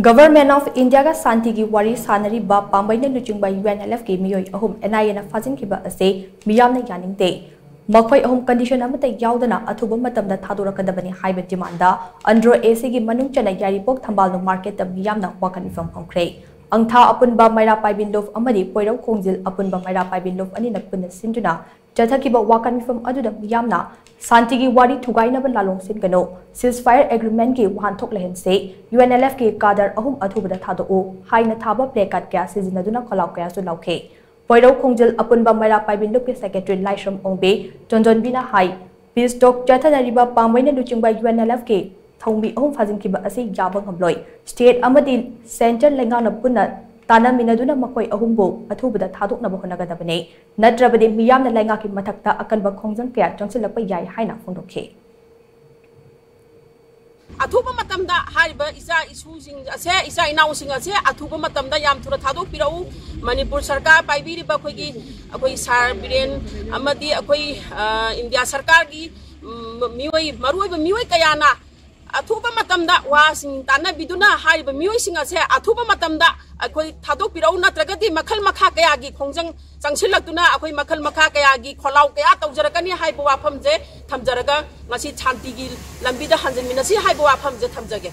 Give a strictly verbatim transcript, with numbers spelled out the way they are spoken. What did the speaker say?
Government of Indiaꯒ ꯁꯥꯟꯇꯤꯒꯤ ꯋꯥꯔꯤ ꯁꯥꯟꯅꯔꯤꯕ ꯄꯥꯝꯕꯩꯅ ꯂꯨꯆꯤꯡꯕ UNLFꯀꯤ ꯃꯤꯑꯣꯏ ꯑꯍꯨꯝ NIAꯅ ꯐꯥꯖꯤꯟꯈꯤꯕ ꯑꯁꯤ ꯃꯤꯌꯥꯝꯅ ꯌꯥꯅꯤꯡꯗꯦ꯫ ꯃꯈꯣꯏ ꯑꯍꯨꯝ condition ꯑꯃꯠꯇ ꯌꯥꯎꯗꯅ ꯑꯊꯨꯕ ꯃꯇꯝꯗ ꯊꯥꯗꯣꯔꯛꯀꯗꯕꯅꯤ ꯍꯥꯏꯕ demandꯗ Andro ACꯒꯤ ꯃꯅꯨꯡ ꯆꯟꯅ ꯌꯥꯏꯔꯤꯄꯣꯛ ꯊꯝꯕꯥꯜꯅꯨ marketꯇ ꯃꯤꯌꯥꯝꯅ ꯋꯥꯀꯠ ꯃꯤꯐꯝ ꯍꯧꯈ꯭ꯔꯦ꯫ ꯑꯪꯊꯥ ꯑꯄꯨꯟꯕ ꯃꯩꯔꯥ ꯄꯥꯏꯕꯤ ꯂꯨꯞ ꯑꯃꯗꯤ ꯄꯣꯏꯔꯧ ꯈꯣꯡꯖꯤꯜ ꯑꯄꯨꯟꯕ ꯃꯩꯔꯥ ꯄꯥꯏꯕꯤ ꯂꯨꯞ ꯑꯅꯤꯅ ꯄꯨꯟꯅ ꯁꯤꯟꯗꯨꯅ ꯆꯠꯊꯈꯤꯕ ꯋꯥꯀꯠ ꯃꯤꯐꯝ ꯑꯗꯨꯗ ꯃꯤꯌꯥꯝꯅ ꯁꯥꯟꯇꯤꯒꯤ ꯋꯥꯔꯤ ꯊꯨꯒꯥꯏꯅꯕ ꯂꯥꯂꯣꯡ ꯁꯤꯟꯒꯅꯨ, ceasefire agreementꯀꯤ ꯋꯥꯍꯟꯊꯣꯛ ꯂꯩꯍꯟꯁꯤ, UNLFꯀꯤ cadre ꯑꯍꯨꯝ ꯑꯊꯨꯕꯗ ꯊꯥꯗꯣꯛꯎ ꯍꯥꯏꯅ ꯊꯥꯕ placard ꯀꯌꯥ ꯁꯤꯖꯤꯟꯅꯗꯨꯅ ꯈꯣꯜꯂꯥꯎ ꯀꯌꯥꯁꯨ ꯂꯥꯎꯈꯤ꯫ ꯄꯣꯏꯔꯧ ꯈꯣꯡꯖꯤꯜ ꯑꯄꯨꯟꯕ ꯃꯩꯔꯥ ꯄꯥꯏꯕꯤ ꯂꯨꯞꯀꯤ secretary ꯂꯥꯏꯁ꯭ꯔꯝ ꯑꯣꯡꯕꯤ ꯆꯣꯟꯖꯣꯟꯕꯤꯅ ꯍꯥꯏ, peace talk ꯆꯠꯊꯅꯔꯤꯕ ꯄꯥꯝꯕꯩꯅ ꯂꯨꯆꯤꯡꯕ UNLFꯀꯤ ꯊꯧꯃꯤ ꯑꯍꯨꯝ ꯐꯥꯖꯤꯟꯈꯤꯕ ꯑꯁꯤ ꯌꯥꯕ ꯉꯝꯂꯣꯏ꯫ State ꯑꯃꯗꯤ centre ꯂꯩꯉꯥꯛꯅ ꯄꯨꯟꯅ ꯇꯥꯟꯅꯃꯤꯟꯅꯗꯨꯅ ꯃꯈꯣꯏ ꯑꯍꯨꯝꯕꯨ ꯑꯊꯨꯕꯗ ꯊꯥꯗꯣꯛꯅꯕ ꯍꯣꯠꯅꯒꯗꯕꯅꯤ꯫ ꯅꯠꯇ꯭ꯔꯕꯗꯤ ꯃꯤꯌꯥꯝꯅ ꯂꯩꯉꯥꯛꯀꯤ ꯃꯊꯛꯇ ꯑꯀꯟꯕ ꯈꯣꯡꯖꯪ ꯀꯌꯥ ꯆꯪꯁꯤꯜꯂꯛꯄ ꯌꯥꯏ ꯍꯥꯏꯅ ꯐꯣꯡꯗꯣꯛꯈꯤ꯫ ꯑꯊꯨꯕ ꯃꯇꯝꯗ ꯍꯥꯏꯔꯤꯕ ꯏꯆꯥ ꯏꯁꯨꯁꯤꯡ ꯑꯁꯦ, ꯏꯆꯥ ꯏꯅꯥꯎꯁꯤꯡ ꯑꯁꯦ ꯑꯊꯨꯕ ꯃꯇꯝꯗ ꯌꯥꯝ ꯊꯨꯅ ꯊꯥꯗꯣꯛꯄꯤꯔꯛꯎ꯫ ꯃꯅꯤꯄꯨꯔ ꯁꯔꯀꯥꯔ ꯄꯥꯏꯕꯤꯔꯤꯕ ꯑꯩꯈꯣꯏꯒꯤ, ꯑꯩꯈꯣꯏ ꯁꯥꯔ ꯕꯤꯔꯦꯟ ꯑꯃꯗꯤ ꯑꯩꯈꯣꯏ, ꯑ, ꯏꯟꯗꯤꯌꯥ ꯁꯔꯀꯥꯔꯒꯤ, ꯎꯝ, ꯃꯤꯑꯣꯏ, ꯃꯔꯨꯑꯣꯏꯕ ꯃꯤꯑꯣꯏ ꯀꯌꯥꯅ ꯑꯊꯨꯕ ꯃꯇꯝꯗ ꯋꯥꯁꯤꯡ ꯇꯥꯟꯅꯕꯤꯗꯨꯅ ꯍꯥꯏꯔꯤꯕ ꯃꯤꯑꯣꯏꯁꯤꯡ ꯑꯁꯦ ꯑꯊꯨꯕ ꯃꯇꯝꯗ ꯑꯩꯈꯣꯏ ꯊꯥꯗꯣꯛꯄꯤꯔꯛꯎ, ꯅꯠꯇ꯭ꯔꯒꯗꯤ ꯃꯈꯜ ꯃꯈꯥ ꯀꯌꯥꯒꯤ ꯈꯣꯡꯖꯪ ꯆꯪꯁꯤꯜꯂꯛꯇꯨꯅ ꯑꯩꯈꯣꯏ ꯃꯈꯜ ꯃꯈꯥ ꯀꯌꯥꯒꯤ ꯈꯣꯜꯂꯥꯎ ꯀꯌꯥ ꯇꯧꯖꯔꯛꯀꯅꯤ ꯍꯥꯏꯕ ꯋꯥꯐꯝꯁꯦ ꯊꯝꯖꯔꯒ ꯉꯁꯤ ꯁꯥꯟꯇꯤꯒꯤ ꯂꯝꯕꯤꯗ ꯍꯟꯖꯤꯟꯃꯤꯟꯅꯁꯤ ꯍꯥꯏꯕ ꯋꯥꯐꯝꯁꯦ ꯊꯝꯖꯒꯦ꯫